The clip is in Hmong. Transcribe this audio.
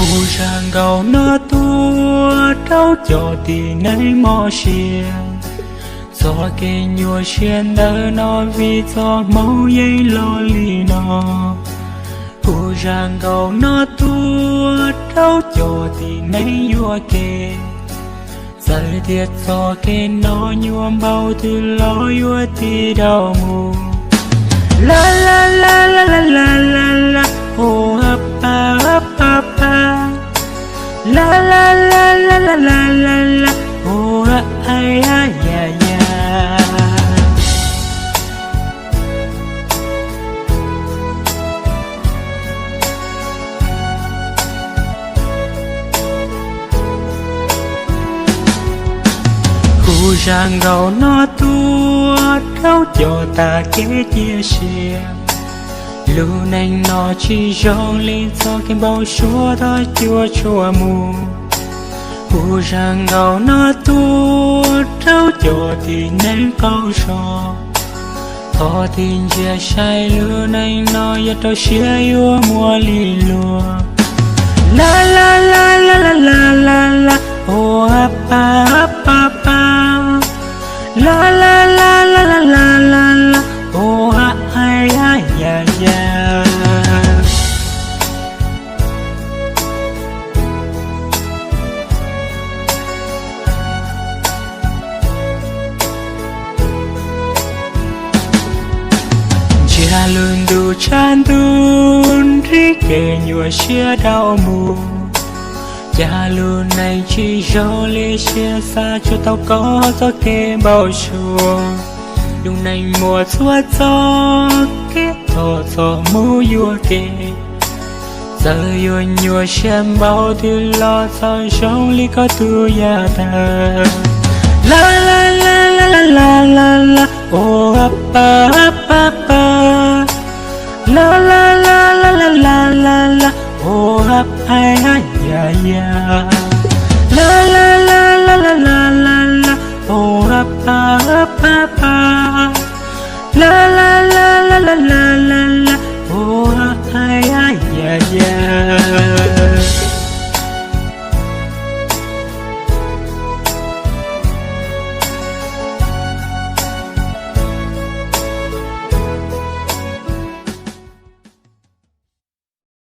Kuv zaj nkauj no tuaj rau cov tib neeg mob siab, txoj kev nyuaj siab ntawm no vim txoj hmoov yeej los li no. Kuv zaj nkauj no tuaj rau cov tib neeg yuam kev, txawm tias txoj kev no nyuaj npaum twg los yuav tig dhau mus. La la la la la la la la, o a pa a pa pa. La la la la la la la la, o a ai a ya ya. Kuv zaj nkauj no tuaj rau cov tas kev cia siab. Lub neej no tsis zoo li txoj kev npau suav tau cuam tshuam mus. Kuv zaj nkauj no tuaj rau cov tib neeg qaug zog, thov tib ntsia saib lub neej no yog rau siab yuav muaj li luag. La la la la la la la la, o a pa a pa pa. La la la la la la la la, o a ai a ya ya. Ntsiag lub ntuj tshav ntuj nrig kev nyuaj siab dhau mus. Cas lub neej tsis zoo li siab xav tsuas tau koj txoj kev npau suav. Lub neej muaj txhua txoj kev thov txoj hmoov yuam kev. Txawm yuav nyuaj siab npaum twg los txhob zoo li koj tus yam tawg. La la la la la la la la, o a pa a pa pa. La la la la la la la la, o a ai a ya ya.